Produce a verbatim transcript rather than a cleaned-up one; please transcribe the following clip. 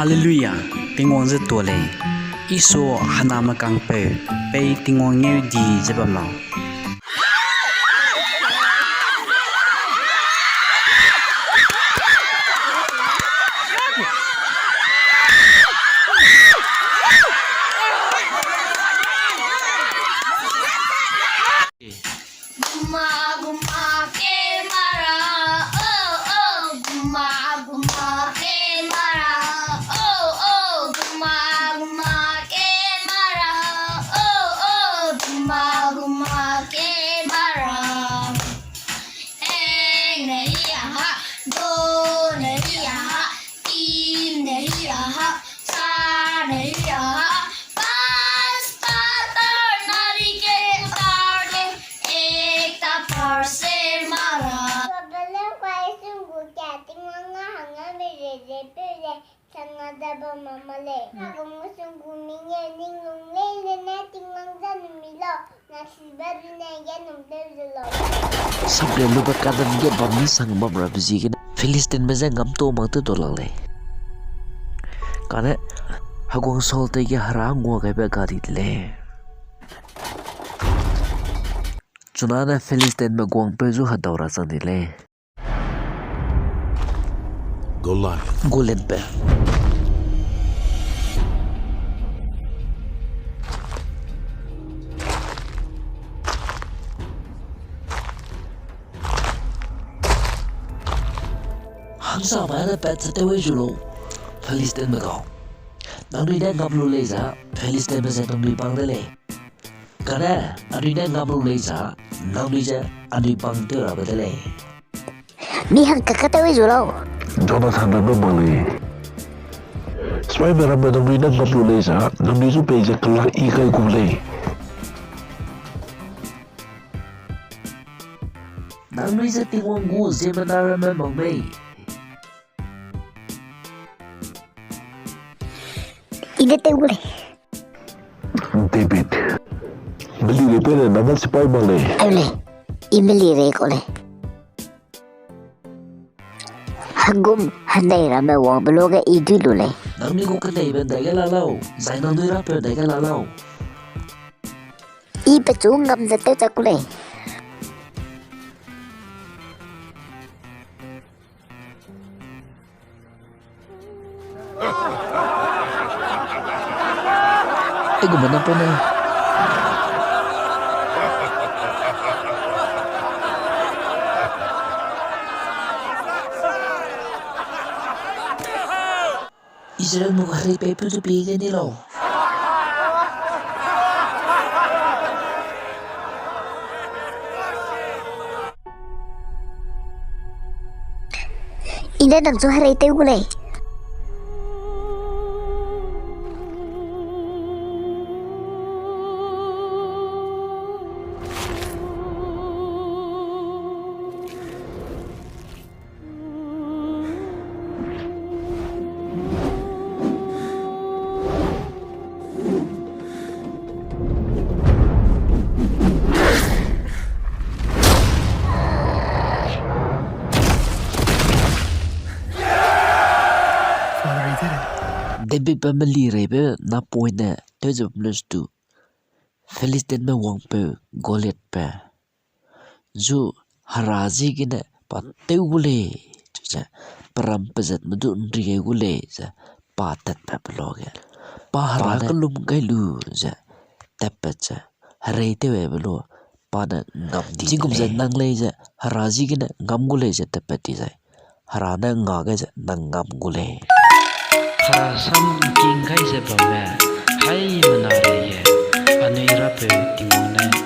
Hallelujah, Tingwang ze tuâ lei. Isu hena mekangpeu, pei Tingwang ngeu di ze bam lau. Guma guma ke mara, oh oh. Guma guma ke mara, oh oh. Guma guma ke mara, oh oh. Guma guma ke mara. Ek nahi yaha, do nahi yaha, teen nahi yaha, char nahi yaha, paanch patar nari ke utar de, ekta par se mara. Babele kwai sunggu ka Tingwang a hangge mei rei rei peu lei. Changna da bam mama lei. Hagum gu sunggu mi nge ninglung lei le ne Tingwang za numi lau. Na siba du ne ge num peu ze lau. Samuel lube kanem ge bam ni sang bam rabe ziegene Philistinme je ngam to mak tew to lak lei. Kane heguang Saul teige hera ngua gaibe ga di de lei. Chunane Philistinme guangpeu zu hedau ra chang di lei. Goliath. Goliathbe. Hangsame ne pat ze tew ei zu lau, Philistinme gau. Nangnui ne ngam lu lei ze, Philistinme ze nangnui bang de lei. Kane, anui ne ngam lu lei ze, nangnui ze anui bang tew rabe de lei. Mi hangka ka tew ei zu lau. Jonathan ramme mak lei. Sipaime ramme nangnui ne ngam lu lei ze, nangnui zu pei ze kelak i gai gu lei. Nangnui ze Tingwang gu ziemmena ramme mak mei. I ne tew gu lei. David. Melireipeu ne name sipai mak lei. Au lei. I melirei kau lei. Hegum henei ramme wangbe luage i dui lu lei. Nangnui gu keneibe ndaige la lau, zai nangnui rapeu ndaige la lau. I pechu ngam ze tew chak ku lei. Aigumbe na pene. Israelme gu herei pei peu zu pie ge ni lau. I ne nang chu herei tew gu lei. Davidbe melireipeu napoine tewzebam leu stu, Philistinme wangpeu Goliathbe zu hera ziegene pa tew gu lei, chize peram pezatme du ’nri gai gu lei ze pa tatpatbe luage, pa hera kelum gai lu ze tatpat ze herei tewbe lu pa ne ngam di. Chigum ze nang lei ze hera ziegene ngam gu lei ze tatpat di zai, hera ne nga gai ze nang ngam gu lei. Hera sam ’ngking gai ze bamme, haimena reige, anui Rapeu Tingwang ne